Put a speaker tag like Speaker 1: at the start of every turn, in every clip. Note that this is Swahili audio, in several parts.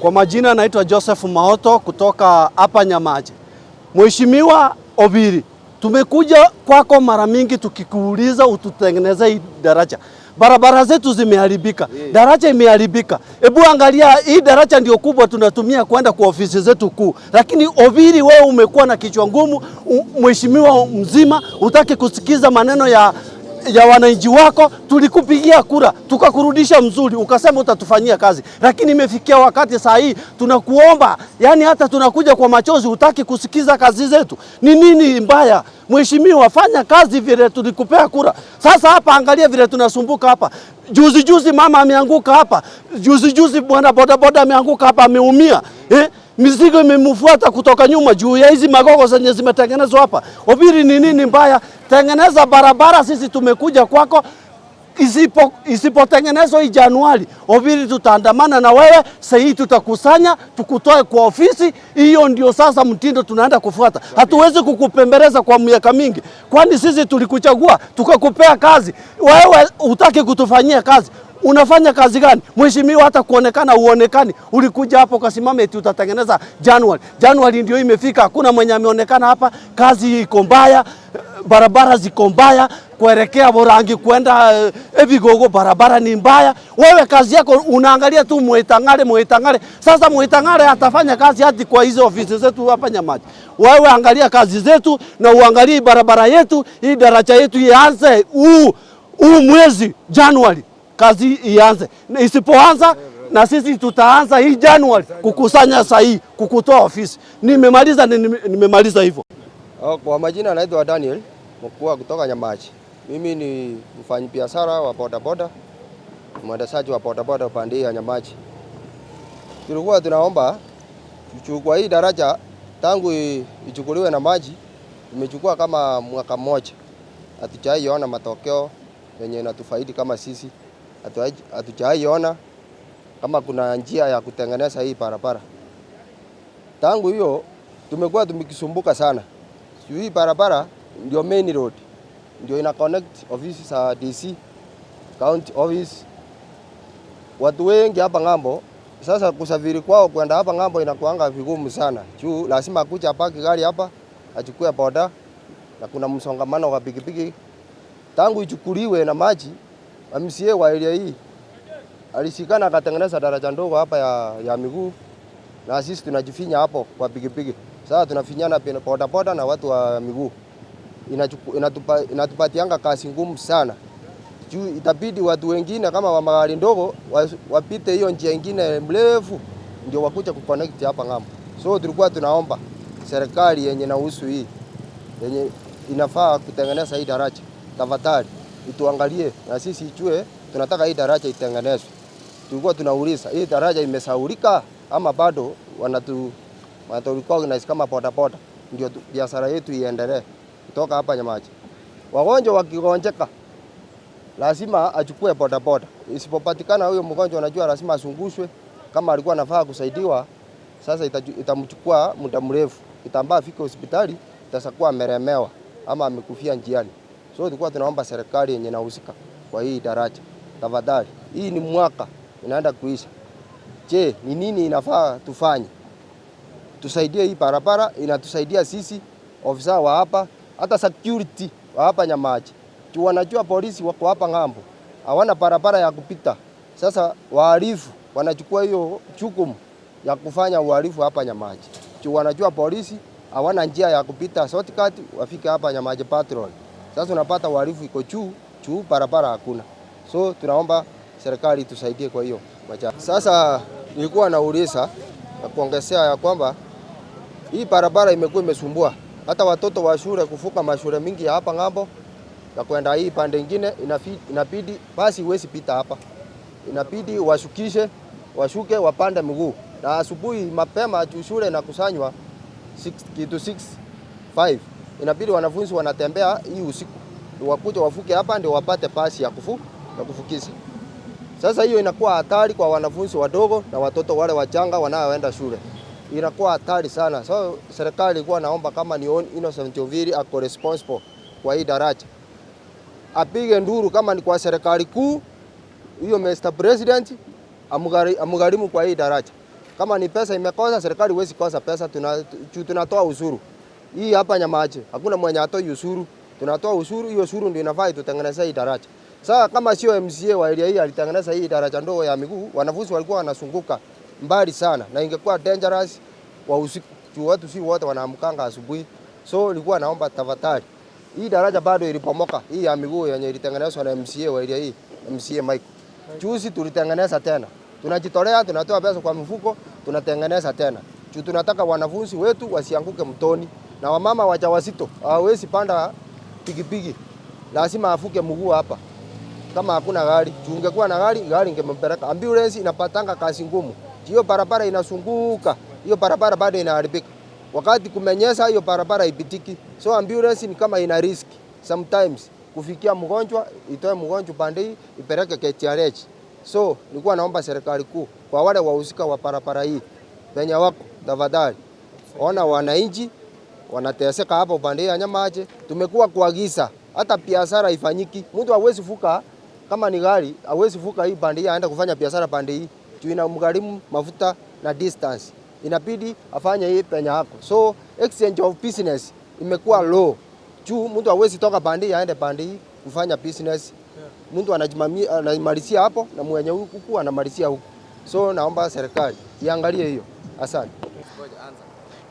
Speaker 1: Kwa majina naitwa Joseph Maoto kutoka hapa Nyamache. Mheshimiwa Obiri, tumekuja kwako mara mingi tukikuuliza ututengeneze hii daraja. Barabara zetu zimeharibika, daraja imeharibika. Hebu angalia hii daraja ndio kubwa tunatumia kwenda kwa ofisi zetu kuu, lakini Obiri, wewe umekuwa na kichwa ngumu, mheshimiwa mzima, utaki kusikiza maneno ya wananchi wako. Tulikupigia kura tukakurudisha mzuri, ukasema utatufanyia kazi, lakini imefikia wakati saa hii tunakuomba, yani hata tunakuja kwa machozi, hutaki kusikiza kazi zetu. Ni nini mbaya? Mheshimiwa, fanya kazi vile tulikupea kura. Sasa hapa angalia vile tunasumbuka hapa. Juzi juzi mama ameanguka hapa, juzi juzi bwana bodaboda ameanguka hapa, ameumia eh? Mizigo imemfuata kutoka nyuma juu ya hizi magogo zenye zimetengenezwa hapa. Obiri, ni nini mbaya? Tengeneza barabara, sisi tumekuja kwako. Isipotengenezwa hii Januari, Obiri, tutaandamana na wewe sahii, tutakusanya tukutoe kwa ofisi hiyo. Ndio sasa mtindo tunaenda kufuata. Hatuwezi kukupembeleza kwa miaka mingi, kwani sisi tulikuchagua tukakupea kazi, wewe hutaki kutufanyia kazi. Unafanya kazi gani mheshimiwa? Hata kuonekana uonekani. Ulikuja hapo ukasimama eti utatengeneza Januari. Januari ndio imefika, hakuna mwenye ameonekana hapa. Kazi iko mbaya, barabara ziko mbaya, kuelekea Borangi kwenda Ebigogo barabara ni mbaya. Wewe kazi yako unaangalia tu Mwetang'ale, Mwetang'ale. Sasa Mwetang'ale atafanya kazi hadi kwa hizo ofisi zetu hapa Nyamache. Wewe angalia kazi zetu na uangalie barabara yetu, hii daraja yetu ianze huu mwezi Januari, kazi ianze. Isipoanza na sisi tutaanza hii Januari kukusanya sahihi kukutoa ofisi. Nimemaliza, nimemaliza hivyo.
Speaker 2: Oh, kwa majina naitwa Daniel Mkua kutoka Nyamache. Mimi ni mfanyabiashara wa bodaboda, mwendeshaji wa bodaboda upande ya Nyamache. Tulikuwa tunaomba kwa hii daraja tangu ichukuliwe na maji imechukua kama mwaka mmoja, hatujaiona matokeo yenye inatufaidi kama sisi, hatujaiona kama kuna njia ya kutengeneza hii barabara. Tangu hiyo tumekuwa tumekisumbuka sana. Hii barabara ndio main road, ndio ina connect ofisi za DC, county office. Watu wengi hapa ng'ambo sasa kusafiri kwao kwenda hapa ng'ambo inakuanga vigumu sana. Juu lazima akuja apaki gari hapa, achukue boda na kuna msongamano wa pikipiki. Tangu ichukuliwe na maji, MCA wa area hii alishikana akatengeneza daraja ndogo hapa ya miguu, na sisi tunajifinya hapo kwa pikipiki. Sasa tunafinyana boda boda na watu wa miguu. Inatupatianga kazi ngumu sana. Juu itabidi watu wengine kama wa magari ndogo wapite hiyo njia ingine mrefu ndio wakuja kuconnect hapa ng'ambo. So tulikuwa tunaomba serikali yenye inahusu hii, yenye inafaa kutengeneza hii daraja, tafadhali ituangalie na sisi ijue tunataka hii daraja itengenezwe. Tulikuwa tunauliza hii daraja imesaulika ama bado wanatu recognize kama boda boda ndio biashara yetu iendelee kutoka hapa Nyamache. Wagonjwa wakigonjeka lazima achukue boda boda. Isipopatikana huyo mgonjwa, anajua lazima azungushwe. Kama alikuwa anafaa kusaidiwa, sasa itamchukua muda mrefu. Kitambaa afike hospitali itakuwa amelemewa ama amekufia njiani. So tulikuwa tunaomba serikali yenye inahusika kwa hii daraja, tafadhali, hii ni mwaka inaenda kuisha. Je, ni nini inafaa tufanye? Tusaidie hii barabara, inatusaidia sisi ofisa wa hapa, hata security wa hapa Nyamache. Juu wanajua polisi wako hapa ng'ambo, hawana barabara ya kupita. Sasa wahalifu wanachukua hiyo jukumu ya kufanya uhalifu hapa Nyamache. Juu wanajua polisi hawana njia ya kupita shortcut wafike hapa Nyamache patrol. Sasa unapata uhalifu iko juu, juu barabara hakuna. So tunaomba serikali tusaidie kwa hiyo. Sasa nilikuwa nauliza na kuongezea ya kwamba hii barabara imekuwa imesumbua hata watoto wa shule kuvuka mashule mingi ya hapa ng'ambo na kwenda hii pande nyingine, inabidi basi huwezi pita hapa, inabidi washukishe, washuke wapande mguu, na asubuhi mapema juu shule inakusanywa 6 kitu 6 5, inabidi wanafunzi wanatembea hii usiku wakuja wafuke hapa ndio wapate basi ya kufukisha. Sasa hiyo inakuwa hatari kwa wanafunzi wadogo na watoto wale wachanga wanaoenda shule. Inakuwa hatari sana. So serikali ilikuwa naomba kama ni Innocent Obiri ako responsible kwa hii daraja, apige nduru kama ni kwa serikali kuu, hiyo Mr President amgharimu kwa hii daraja. Kama ni pesa imekosa, serikali huwezi kosa pesa, tunatoa ushuru. Hii hapa Nyamache hakuna mwenye atoi ushuru, tunatoa ushuru, hiyo ushuru ndio inafaa itutengenezee hii daraja. Sasa kama sio MCA wa area hii alitengeneza hii daraja ndogo ya miguu, wanafunzi walikuwa wanazunguka mbali sana na ingekuwa dangerous wa usiku. Juu watu si wote wanaamkanga asubuhi. So nilikuwa naomba tafadhali, hii daraja bado ilipomoka, hii ya miguu yenye ilitengenezwa na MCA wa area hii, MCA Mike. Juzi tulitengeneza tena. Tunajitolea, tunatoa pesa kwa mfuko, tunatengeneza tena. Juu tunataka wanafunzi wetu wasianguke mtoni na wamama wajawazito hawawezi panda pikipiki. Lazima afuke mguu hapa. Kama hakuna gari, juu ungekuwa na gari, gari ingempeleka. Ambulance inapatanga kazi ngumu. Hiyo barabara inasunguka, hiyo barabara bado inaharibika. Wakati kumenyesha hiyo barabara ipitiki. So ambulance ni kama ina risk sometimes kufikia mgonjwa, itoe mgonjwa pande hii ipeleke KTRH. So nilikuwa naomba serikali kuu kwa wale wahusika wa barabara hii penye wako, tafadhali ona wananchi wanateseka hapa upande ya Nyamache. Tumekuwa kuagiza hata biashara ifanyiki, mtu hawezi vuka kama ni gari, hawezi vuka hii pande hii aende kufanya biashara pande hii juu inamgharimu mafuta na distance, inabidi afanye hii penye hako. So exchange of business imekuwa low juu mtu hawezi toka pande hii aende pande hii kufanya business. Mtu anamalizia hapo na mwenye huku anamalizia huku. So naomba serikali iangalie hiyo. Asante.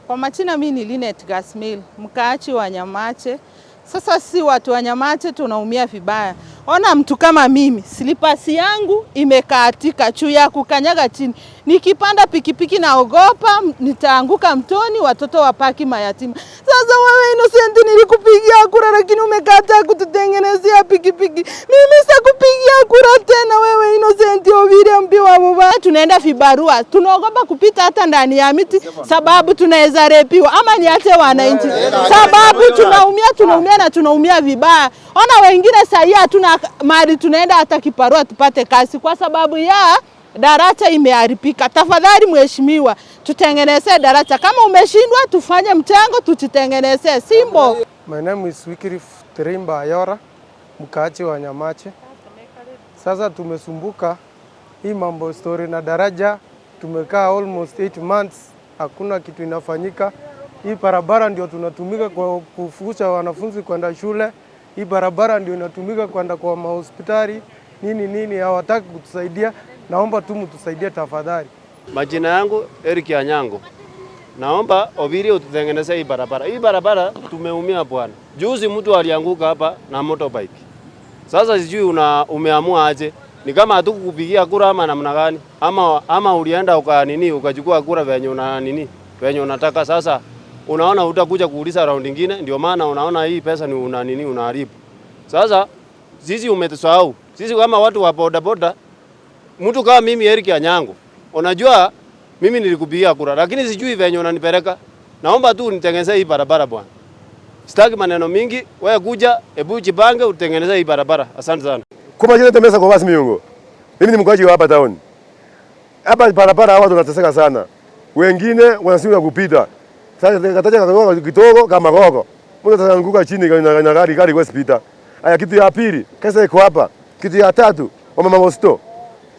Speaker 3: Kwa majina mimi ni Linet Gasmil, mkaachi wa Nyamache. Sasa si watu wa Nyamache tunaumia vibaya. Ona mtu kama mimi, silipasi yangu imekatika juu ya kukanyaga chini. Nikipanda pikipiki naogopa nitaanguka mtoni, watoto wapaki mayatima. Sasa wewe Innocent, nilikupigia kura lakini umekataa kututengenezea pikipiki. Mimi sitakupigia kura tena wewe Innocent Obiri mbi wa baba. Tunaenda vibarua, tunaogopa kupita hata ndani ya miti sababu tunaweza repiwa ama niache wananchi. Sababu tunaumia na tunaumia vibaya. Ona wengine sasa hatuna mali, tunaenda hata kiparua tupate kazi kwa sababu ya daraja imeharibika. Tafadhali mheshimiwa, tutengeneze daraja. Kama umeshindwa tufanye mchango tujitengeneze. Simbo.
Speaker 4: My name is Wycliffe Terimba Ayora, mkaaji wa Nyamache. Sasa tumesumbuka hii mambo story na daraja, tumekaa almost 8 months hakuna kitu inafanyika. Hii barabara ndio tunatumika kwa kufusha wanafunzi kwenda shule. Hii barabara ndio inatumika kwenda kwa mahospitali nini nini, hawataki kutusaidia. Naomba tu mtusaidie tafadhali.
Speaker 5: Majina yangu Eric Anyango. Naomba Obiri ututengeneze hii barabara. Hii barabara tumeumia bwana. Juzi mtu alianguka hapa na motorbike. Sasa sijui umeamua aje. Ni kama hatukukupigia kura ama namna gani? Ama ulienda ukachukua kura venye una nini? Venye unataka. Sasa unaona utakuja kuuliza round nyingine, ndio maana unaona hii pesa ni una nini unaharibu. Sasa sisi umetusahau. Sisi kama watu wa boda boda, mtu kama mimi Eric Anyango, unajua mimi nilikupigia kura lakini sijui venye unanipeleka. Naomba tu unitengenezee hii barabara bwana. Sitaki maneno mingi, wewe kuja, hebu jipange utengeneze hii barabara. Asante sana.
Speaker 6: Kwa majina Temesa kwa basi Miungo. Mimi ni mkaaji wa hapa town. Hapa barabara watu wanateseka sana. Wengine wanashindwa kupita. Sasa kataja kidogo kidogo kama gogo. Mtu ataanguka chini na gari kwa spita. Aya, kitu ya pili, kesa iko hapa. Kitu ya tatu, wamama mosto.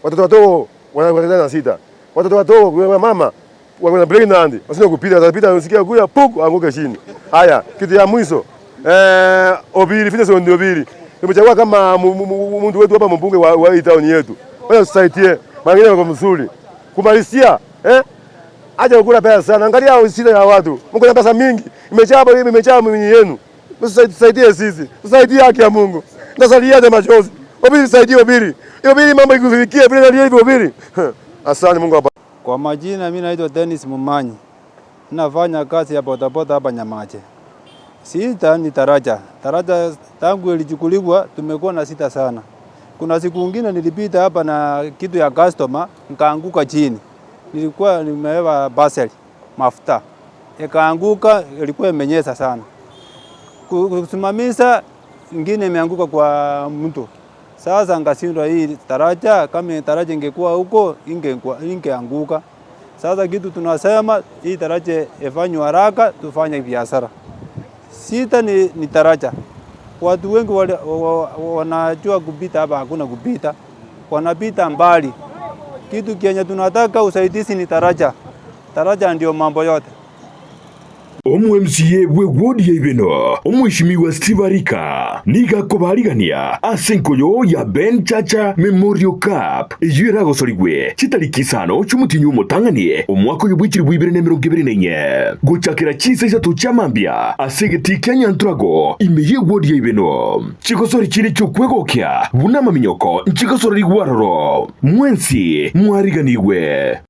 Speaker 6: Watoto wadogo wanakwenda na sita. Watoto wadogo wa mama wana pregnant, wasio kupita, watapita usikia kuya puku anguke chini. Haya, kitu ya mwisho. Obiri, Finesse ndio Obiri. Tumechagua kama mtu wetu hapa mbunge wa hii town yetu. Wewe usaidie, maana kwa mzuri. Kumalizia, acha kukula pesa sana. Angalia shida ya watu. Mko na pesa mingi. Imejaa hapo, imejaa mwili yenu. Msaidie sisi. Msaidie haki ya Mungu. Nasalia na machozi. Obiri saidie Obiri. Obiri mambo ikufikie vile nalia hivi Obiri. Asante Mungu hapa.
Speaker 7: Kwa majina mimi naitwa Dennis Mumanyi. Nafanya kazi ya bodaboda hapa Nyamache. Sita ni daraja. Daraja tangu ilichukuliwa tumekuwa na sita sana. Kuna siku nyingine nilipita hapa na kitu ya customer nikaanguka chini. Nilikuwa nimebeba parcel mafuta. Ikaanguka, ilikuwa imenyesha sana. Kusimamisha nyingine imeanguka kwa mtu. Sasa ngashindwa hii daraja, kama daraja ingekuwa huko ingeanguka. Sasa kitu tunasema hii daraja ifanywe haraka tufanye biashara. Sita ni daraja. Watu wengi wanajua kupita hapa, hakuna kupita. Wanapita mbali. Kitu kenye tunataka usaidizi ni daraja. Daraja ndio mambo yote.
Speaker 8: Omo-MCA bwe wodi ya Ibeno omweshimiwa Steve Arika niga kobarigania ase enkoyo ya Ben Chacha Memorial Cup eyo eragosorigwe chitariki isano chi'omotinyi omotang'ani omwaka oyo bwa 2024 gochakera chinsa isato chiamambia ase egeti kia Nyantrago ime ye wodi ya Ibeno chigosori chire chiokwegokia buna amaminyoko nchigosororigwa aroro mwensi mwariganigwe.